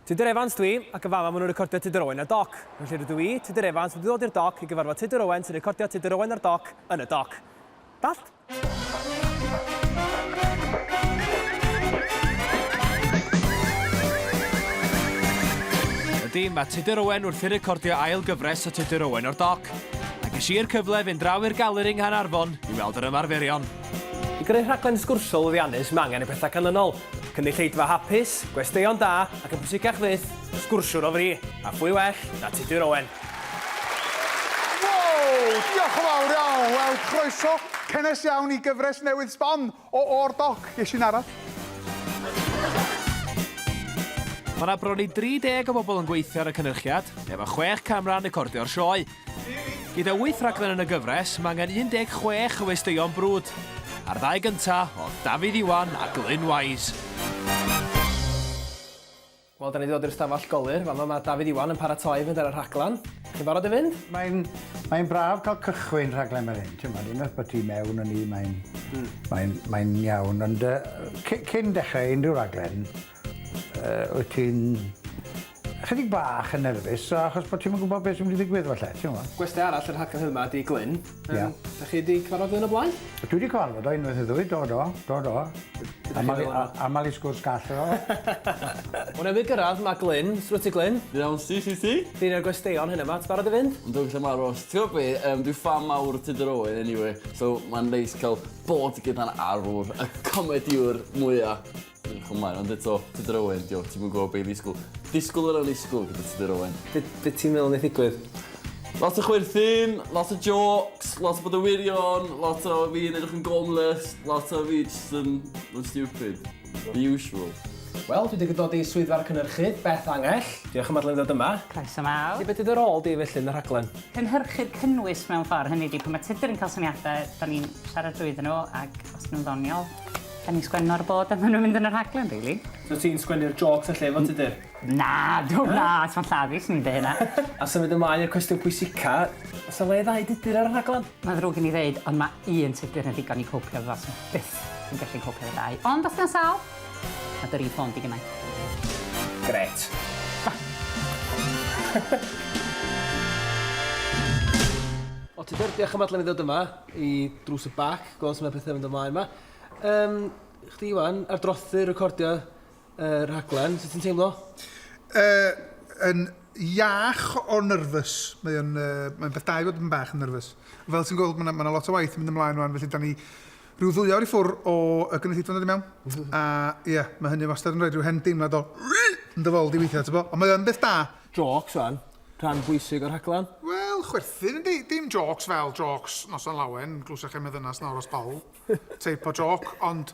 Tudur Evans dwi, ac yn fama maen nhw'n recordio Tudur Owen ar Doc. Felly rydw i, Tudur Evans, wedi dod i'r doc i gyfarfod Tudur Owen sy'n recordio Tudur Owen ar Doc yn y doc. Dallt? Ydy, mae Tudur Owen wrthi'n recordio ail gyfres o Tudur Owen o'r Doc. A ges i'r cyfle fynd draw i'r galeri yng Nghaernarfon i weld yr ymarferion. I greu rhaglen sgwrsio lwyddiannus mae angen y pethau canlynol, cynulleidfa hapus, gwesteion da, ac yn bwysicach fyth, sgwrsiwr o fri. A phwy well na Tudur Owen? Wow! Diolch yn fawr iawn! Wel, croeso cynnes iawn i gyfres newydd sbon o O'r Doc. Ges i'n araf. Mae 'na bron i 30 o bobl yn gweithio ar y cynhyrchiad, efo chwech camera yn recordio'r sioe. Gyda wyth rhaglen yn y gyfres, mae angen 16 o westeion brwd. A'r ddau gynta oedd Dafydd Iwan a Glyn Wise. Wel, da ni wedi dod i'r stafell golur. Fama mae Dafydd Iwan yn paratoi i fynd ar y rhaglen. Chi'n barod i fynd? Mae'n mae'n braf cael cychwyn rhaglen fel hyn, ti'n gwbod, unwaith bod ti mewn yn hi, mae'n mm. mae'n mae'n iawn, ond uh, cyn dechrau unrhyw raglen, uh, wyt ti'n Chydig bach yn nerfus, so achos bod ti'm yn gwybod beth sy'n mynd i ddigwydd falle, ti'n gwybod? Gwestai arall yr rhaglen yma 'di Glyn. Ie. Yym, 'dach chi 'di cyfarfod Glyn o blaen? Dwi 'di cyfarfod o unwaith neu ddwy, do do, do do. Amal i a- amal i sgwrs gall efo fo. Wel newydd gyrraedd ma' Glyn. Sut wyt ti Glyn? Iawn su su ti? Di un o'r gwesteion heno 'ma, ti barod i fynd? Yndw gallu aros. Ti'n gwybod be, yym dwi ffan mawr o Tudur Owen anyway, so ma'n neis cael bod gyda'n arwr, y comediwr mwya. Edrych ymlaen, ond eto, Tudur Owen 'di o, ti'm yn gwybod be' i ddisgwyl. Disgwyl yr annisgwyl gyda Tudur Owen. Be' be' ti'n meddwl neith ddigwydd? Lot o chwerthin, lot o jôcs, lot o bod yn wirion, lot o fi yn edrych yn gormless, lot o fi jyst yn yn stupid. The usual. Wel, dwi 'di dod i swyddfa'r cynhyrchydd, Beth Angell. Diolch am adael i fi ddod yma. Croeso mawr. Felly be' 'di dy rôl di felly yn y rhaglen? Cynhyrchu'r cynnwys mewn ffordd, hynny ydi pan mae Tudur yn cael syniadau, da ni'n siarad drwyddyn nhw ac os 'dyn nhw'n ddoniol, Da ni'n sgwennu ar y bod a maen nhw'n mynd yn y rhaglen, rili. So ti'n sgwennu'r jôcs felly efo Tudur? Na, dw, na, sa'n lladdu, swn i'n deud hynna. A symud ymlaen i'r cwestiwn pwysica, oes 'na le i ddau Tudur ar y rhaglen? Mae'n ddrwg gen i ddeud, ond mae un Tudur yn ddigon i copio efo fo, swn i byth yn gallu copio efo dau. Ond os 'di o'n sâl, mae dy rif ffôn di gynna i. Grêt. O Tudur, diolch am adael i mi ddod yma i drws y bac, gweld sut mae pethau'n mynd ymlaen 'ma. Yym, chdi ŵan, ar drothwy recordio uh, rhaglen, sut ti'n teimlo? Uh, yn iach o nervous. Mae o'n uh, mae beth da i fod yn bach yn nervous. Fel ti'n gweld, mae yna ma lot o waith yn mynd ymlaen rwan, felly da ni rhyw ddwy awr i ffwr o y gynulleidfa'n dod i mewn. A ie, yeah, mae hynny wastad yn rhoi rhyw hen deimlad o yn dy fol di weithiau, ti'n bo? Ond mae o'n beth da. Jôcs wan, rhan bwysig o'r rhaglen. Wel, chwerthin yndi, dim jôcs fel jôcs Noson Lawen, glwsach am y ddynas nawr os bawl. teip o jôc, ond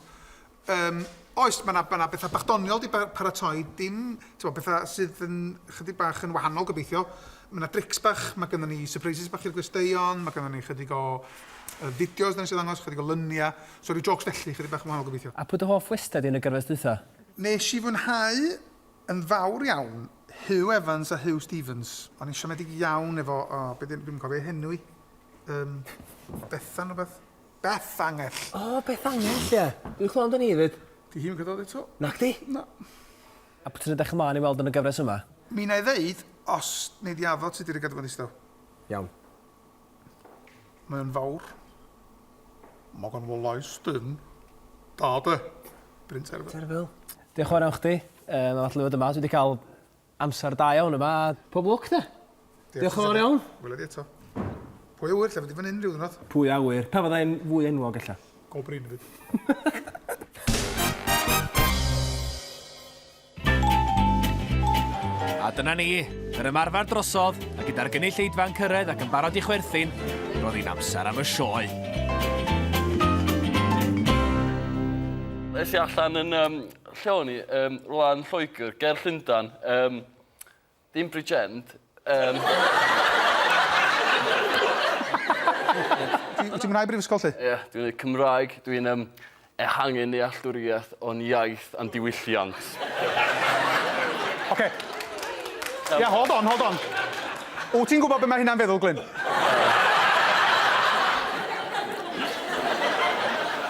um, oes, mae yna ma bethau bach doniol di paratoi, dim, ti'n bethau sydd yn chydig bach yn wahanol gobeithio. Mae yna drics bach, mae gennym ni surprises bach i'r gwesteion, mae gennym ni chydig o uh, fideos da ni eisiau ddangos, chydig o lyniau, so rhyw jôcs felly, chydig bach yn wahanol gobeithio. A pwy dy hoff westai di yn y gyfres dwytha? Nes i fwynhau yn fawr iawn Huw Evans a Huw Stephens. O'n i'n siomedig iawn efo, o, oh, be dwi'n cofio ei henw i. Um, Bethan o beth. Beth Angell. O, Beth Angell, ie. Dwi'n clywed amdani hefyd. Di hi'm yn cael dod eto. Nacdi? Na. A pwy ti'n edrych ymlaen i weld yn y gyfres yma? Mi wna i ddeud, os nei di addo ti 'di gadw fo'n ddistaw. Iawn. Mae o'n fawr. Mae gan fo lais dyn. Da de. Bryn Terfel. Terfel. Diolch yn fawr iawn chdi. Yy mae'n falch i fod yma. Dwi wedi cael Amser da iawn yma a pob lwc de. Diolch yn fawr iawn. Wela di eto. Pwy a ŵyr lle fyddi fan hyn rhyw ddwrnod? Pwy a ŵyr? Pa fyddai'n fwy enwog ella? Go brin hefyd. A dyna ni, yr ymarfer drosodd, a gyda'r gynulleidfa'n cyrraedd ac yn barod i chwerthin, roedd hi'n amser am y sioe. Es i allan yn um, Lle o'n i? Yym, rwla yn Lloegr, ger Llundan. Yym, dim Bridgend. Yym. Ti, wyt ti'n mwynhau brifysgol 'lly? Ie, dwi'n neud Cymraeg, dwi'n yym ehangu nealltwriaeth o'n iaith a'n diwylliant. Ocê. Ia, hold on, hold on. Wt ti'n gwybod be mae hynna'n feddwl, Glyn?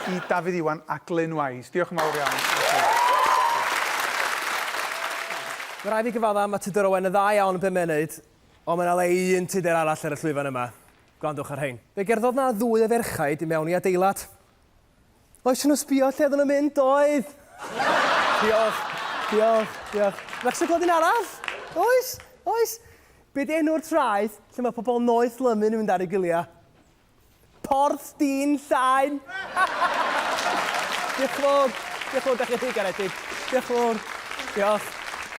I Dafydd Iwan a Glyn Wise. Diolch yn fawr iawn. Mae rhaid fi gyfadda, mae Tudur Owen yn dda iawn yn be mae'n neud, ond mae yna le i un Tudur arall ar y llwyfan yma. Gwrandwch ar rhein. Fe gerddodd 'na ddwy o ferchaid i mewn i adeilad. Oes nhw sbio lle oedden nhw'n mynd, oedd? Diolch, diolch, diolch. Ydych chi eisiau clywed un arall? Oes, oes. Be di enw'r traeth lle mae pobl noeth lymun yn mynd ar eu gwyliau? Porth Dyn Llaen! Diolch yn fawr. Diolch yn fawr, da chi'n rhy garedig. Diolch yn fawr. Diolch.